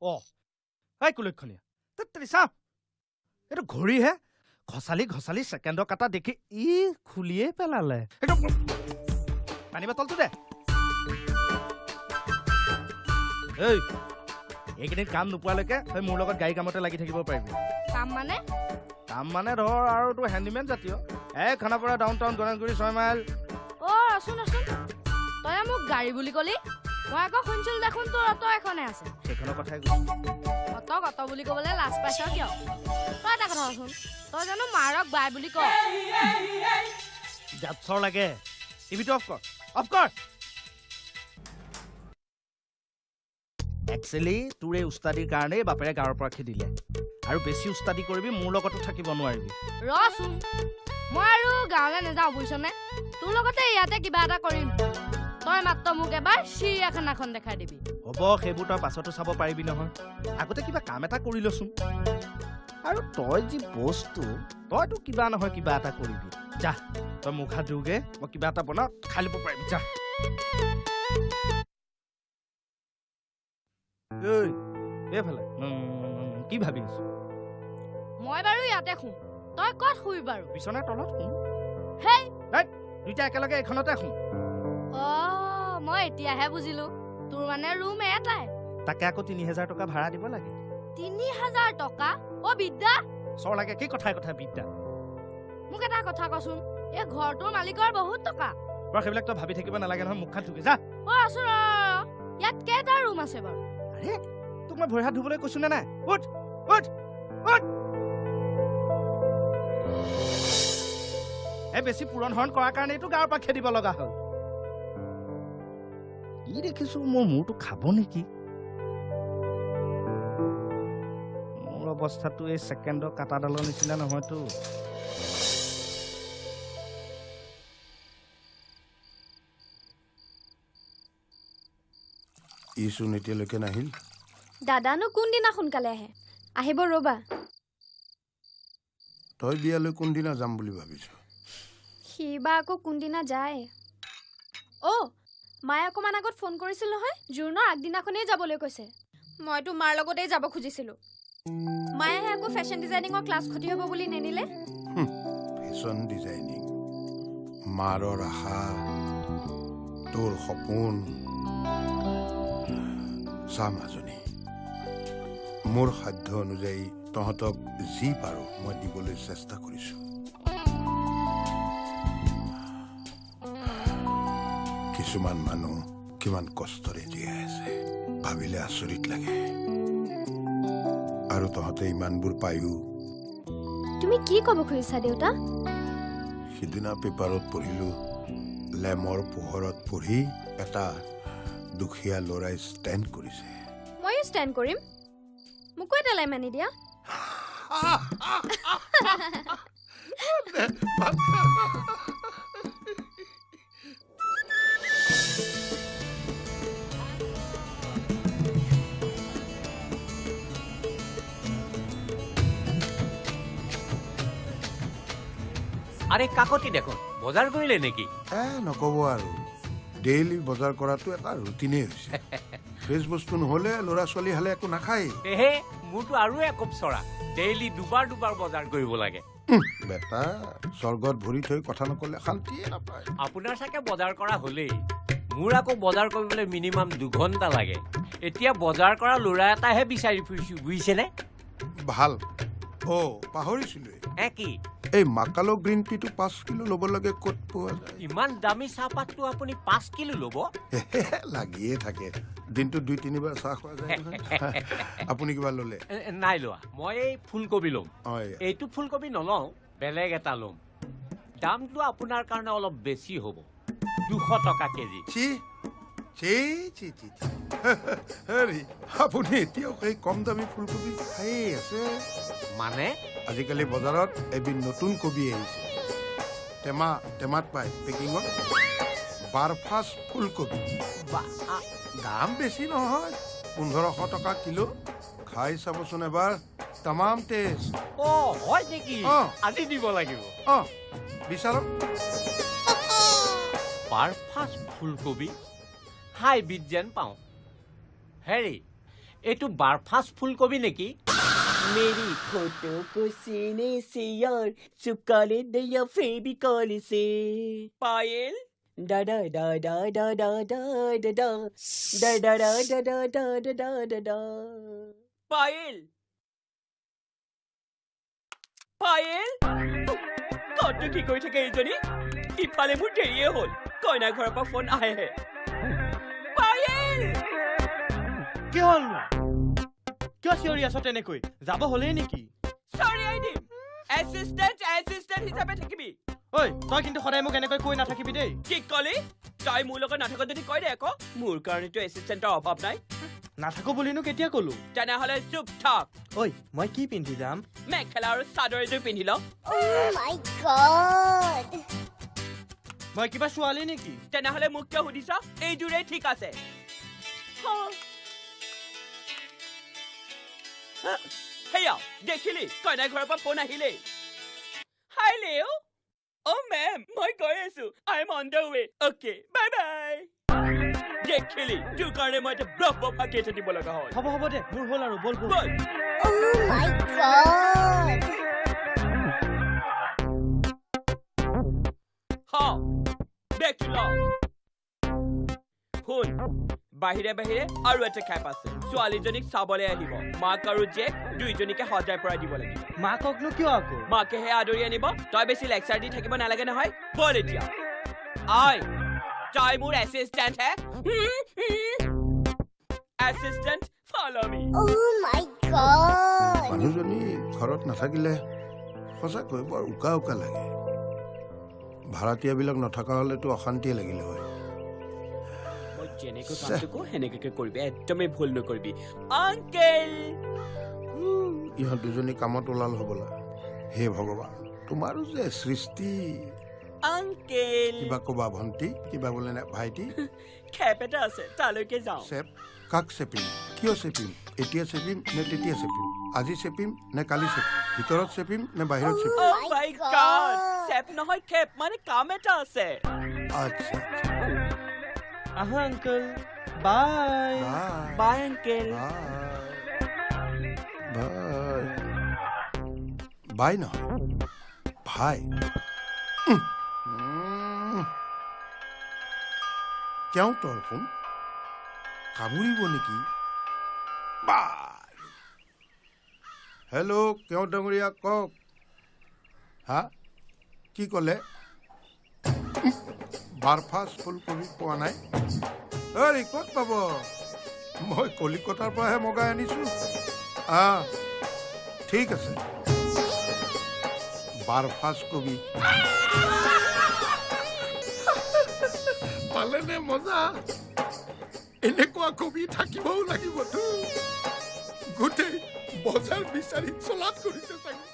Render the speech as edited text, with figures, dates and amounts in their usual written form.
অ এই কুলক্ষণীয়া তেৰি চাওঁ, এইটো ঘড়ীহে, ঘচালি ঘচালি ছেকেণ্ডৰ কাটা দেখি ই খুলিয়ে পেলালে। এইটো পানী বটলটো দে। এই এইকেইদিন কাম নোপোৱালৈকে তই মোৰ লগত গাড়ী কামতে লাগি থাকিব পাৰিবি। কাম মানে? কাম মানে ধৰ আৰু তোৰ হেণ্ডিমেন জাতীয়। এই Khanapara downtown Ganeshguri 6 mile. অ ৰচোন ৰচোন, তই মোক গাড়ী বুলি ক'লি, মই আকৌ শুনিছিলো দেখোন তোৰ অট এখনে আছে। সেইখনৰ কথাই কৈছো। অটক অট বুলি ক'বলৈ লাজ পাইছ কিয়? তই এটা কথা কচোন, তই জানো মাৰক বাই বুলি ক? জাপচৰ লাগে। টিভিটো অফ কৰ, অফ কৰ। একচুৱেলি তোৰ এই উস্তাদিৰ কাৰণেই বাপেৰে গাঁৱৰ পৰা খেদিলে। আৰু বেছি উস্তাদি কৰিবি মোৰ লগতো থাকিব নোৱাৰিবি। ৰচোন, মই আৰু গাঁৱলৈ নাযাওঁ বুজিছনে, তোৰ লগতে ইয়াতে কিবা এটা কৰিম। তই মাত্ৰ মোক এবাৰ চিৰিয়াখানাখন দেখাই দিবি। হ'ব, সেইবোৰ তই পাছতো চাব পাৰিবি নহয়, আগতে কিবা কাম এটা কৰি লচোন। আৰু তই যি বস্তু, তইতো কিবা নহয় কিবা এটা কৰিবি। যা তই মুখ হাত ধুগে, মই কিবা এটা বনাওঁ খাই ল'ব পাৰিবি। যা। ঐ এইফালে কি ভাবি আছ? মই বাৰু ইয়াতে শুম, তই ক'ত শুবি বাৰু? বিচনাৰ তলত শুম। হেই দুইটা একেলগে এইখনতে শুম। অ মই এতিয়াহে বুজিলো, তোৰ মানে ৰুম এটাই। তাকে আকৌ 3000 টকা ভাড়া দিব লাগে। 3000 টকা? অ বিদ্যা চৰ লাগে কি কথাই কথা বিদ্যা। মোক এটা কথা কচোন, এই ঘৰটোৰ মালিকৰ বহুত টকা। বাৰু সেইবিলাক তই ভাবি থাকিব নালাগে নহয়, মুখ হাত ধুবি যা। অ আছো ৰ, ইয়াত কেইটা ৰুম আছে বাৰু? আৰে তোক মই ভৰি হাত ধুবলৈ কৈছো নে নাই? উঠ উঠ উঠ। এই বেছি পূৰণ হৰণ কৰাৰ কাৰণেইতো গাঁৱৰ পৰা খেদিব লগা হ'ল। ই দেখিছো মোৰ মূৰটো খাব নেকি? মোৰ অৱস্থাটো এই ছেকেণ্ডৰ কাটাডালৰ নিচিনা নহয়তো। ইচোন এতিয়ালৈকে নাহিল। দাদানো কোনদিনা সোনকালে আহে? আহিব ৰ'বা। তই বিয়ালৈ কোনদিনা যাম বুলি ভাবিছ? সি বা আকৌ কোনদিনা যায়। অ' মায়ে অকণমান আগত ফোন কৰিছিল নহয়, জোৰোণৰ আগদিনাখনেই যাবলৈ কৈছে। মইতো মাৰ লগতেই যাব খুজিছিলোঁ, মায়েহে আকৌ ফেশ্বন ডিজাইনিঙৰ ক্লাছ ক্ষতি হ'ব বুলি নেনিলে। ফেশ্বন ডিজাইনিং, মাৰৰ আশা, তোৰ সপোন। চা মাজনী, মোৰ সাধ্য অনুযায়ী তহঁতক যি পাৰোঁ মই দিবলৈ চেষ্টা কৰিছোঁ। কিছুমান মানুহ কিমান কষ্টৰে জীয়াই আছে ভাবিলে আচৰিত লাগে। আৰু তহঁতে ইমানবোৰ পায়ো। তুমি কি ক'ব খুজিছা দেউতা? সিদিনা পেপাৰত পঢ়িলোঁ, লেমৰ পোহৰত পঢ়ি এটা দুখীয়া ল'ৰাই ষ্টেণ্ড কৰিছে। ময়ো ষ্টেণ্ড কৰিম, মোকো এটা লেম আনি দিয়া। আৰে কাকতি দেখোন বজাৰ কৰিলে নেকি? নকব আৰু, ডেইলি বজাৰ কৰাটো এটা ৰুটিনেই হৈছে। ফ্ৰেছ বস্তু নহ'লে ল'ৰা ছোৱালী হালে একো নাখায়। এহে মোৰতো আৰু একোপ চৰা, ডেইলি দুবাৰ দুবাৰ বজাৰ কৰিব লাগে। বেটা স্বৰ্গত ভৰি থৈ কথা নক'লে শান্তিয়ে নাপায়। আপোনাৰ চাগে বজাৰ কৰা হ'লেই, মোৰ আকৌ বজাৰ কৰিবলৈ মিনিমাম 2 ঘণ্টা লাগে। এতিয়া বজাৰ কৰা ল'ৰা এটাহে বিচাৰি ফুৰিছোঁ বুজিছেনে? ভাল। অ' পাহৰিছিলোঁৱেই। কি? এই মাকালো গ্ৰীণ টিটো 5 কিলো ল'ব লাগে, ক'ত পোৱা যায়? ইমান দামী চাহপাতটো আপুনি 5 কিলো ল'ব? লাগিয়ে থাকে, দিনটো 2-3 বাৰ চাহ খোৱা যায়। আপুনি কিবা ল'লে? নাই লোৱা, মই এই ফুলকবি ল'ম। এইটো ফুলকবি নলওঁ, বেলেগ এটা ল'ম। দামটো আপোনাৰ কাৰণে অলপ বেছি হ'ব, 200 টকা KG. C C C C, হেৰি আপুনি এতিয়াও সেই কম দামী ফুলকবি খায়েই আছে? মানে আজিকালি বজাৰত এবিধ নতুন কবি আহিছে, টেমা টেমাত পায় পেকিঙত, বাৰফাচ ফুলকবি। দাম বেছি নহয়, 1500 টকা কিলো। খাই চাবচোন এবাৰ, তামাম টেষ্ট। অ হয় নেকি? আজি দিব লাগিব। অ বিচাৰক। বাৰফাচ ফুলকবি হাইব্ৰিড যেন পাওঁ। হেৰি এইটো বাৰফাচ ফুলকবি নেকি? मेरी फोटो को सीने से यार चिपका ले दया फेविकॉल से। पायल डा डा डा डा डा डा डा डा डा डा डा डा डा डा डा डा डा डा। पायल পায়েল, ক'তনো কি কৰি থাকে এইজনী? ইফালে মোৰ দেৰিয়ে হ'ল, কইনা ঘৰৰ পৰা ফোন আহেহে। পায়েল, কি হ'ল? কিয় চিঞৰি আছ তেনেকৈ? যাব হ'লেই নেকি? চৰিয়াই দিম। এছিষ্টেণ্ট এছিষ্টেণ্ট হিচাপে থাকিবি। ঐ, তই কিন্তু সদায় মোক এনেকৈ কৈ নাথাকিবি দেই। কি ক'লি? তই মোৰ লগত নাথাক যদি কৈ দে আকৌ, মোৰ কাৰণেতো এছিষ্টেণ্টৰ অভাৱ নাই। নাথাকো বুলিনো কেতিয়া ক'লো? তেনেহ'লে চুপ থাক। ঐ, মই কি পিন্ধি যাম? মেখেলা আৰু চাদৰ এযোৰ পিন্ধি ল। মই কিবা ছোৱালী নেকি? তেনেহ'লে মোক কিয় সুধিছ? এইযোৰেই ঠিক আছে। সেয়া দেখিলি, কইনাৰ ঘৰৰ পৰা ফোন আহিলেই। হাই লেও। অ' মেম, মই গৈ আছো। I am on the way. Okay, bye bye. দেখিলি, তোৰ কাৰণে মই এটা ব্ৰহ্ম ফাঁকি থাকিব লগা হ'ল। হ'ব হ'ব দে, মোৰ হ'ল আৰু, বল বল। বেগটো ল। শুন, বাহিৰে বাহিৰে আৰু এটা খেপ আছে, ছোৱালীজনীক চাবলৈ আহিব। মাক আৰু জীয়েক দুইজনীকে সজাই পৰাই দিব লাগিব। মাককনো কিয় আকৌ? মাকেহে আদৰি আনিব। তই বেছি লেকচাৰ দি থাকিব নালাগে নহয়। বল এতিয়া। আই, তই মোৰ এছিষ্টেণ্ট হে। Assistant, follow me. মানুহজনী ঘৰত নাথাকিলে সঁচাকৈ বৰ উকা উকা লাগে। ভাড়াতীয়াবিলাক নথকা হ'লেতো অশান্তিয়ে লাগিলে হয়। মই যেনেকৈ কামটো কওঁ সেনেকৈ কৰিবি, একদমেই ভুল নকৰিবি। আংকেল, ইহঁত দুজনী কামত ওলাল হ'বলা। হে ভগৱান, তোমাৰো যে সৃষ্টি। আংকেল, কিবা ক'বা ভণ্টি? কিবা বোলে নে ভাইটি? খেপ এটা আছে, তালৈকে যাওঁ। চেপ? কাক চেপিম? কিয় চেপিম? এতিয়া চেপিম নে তেতিয়া চেপিম? আজি চেপিম নে কালি চেপিম? ভিতৰত চেপিম নে বাহিৰত চেপিম? Oh my God, চেপ নহয় খেপ, মানে কাম এটা আছে। আচ্ছা, আহা uncle, bye bye uncle. Bye bye নহয়, ভাই। তেওঁ তোৰ ফোন কামুৰিব নেকি? হেল্ল' কেওট ডাঙৰীয়া, কওক। হা, কি ক'লে? বাৰফাচ ফুলকবি পোৱা নাই? ঐ, ক'ত পাব? মই কলিকতাৰ পৰাহে মগাই আনিছোঁ। ঠিক আছে, বাৰফাচ কবি পালেনে? মজা, এনেকুৱা কবি থাকিবও লাগিবতো। গোটেই বজাৰ বিচাৰি চলাত কৰিছে চাগে।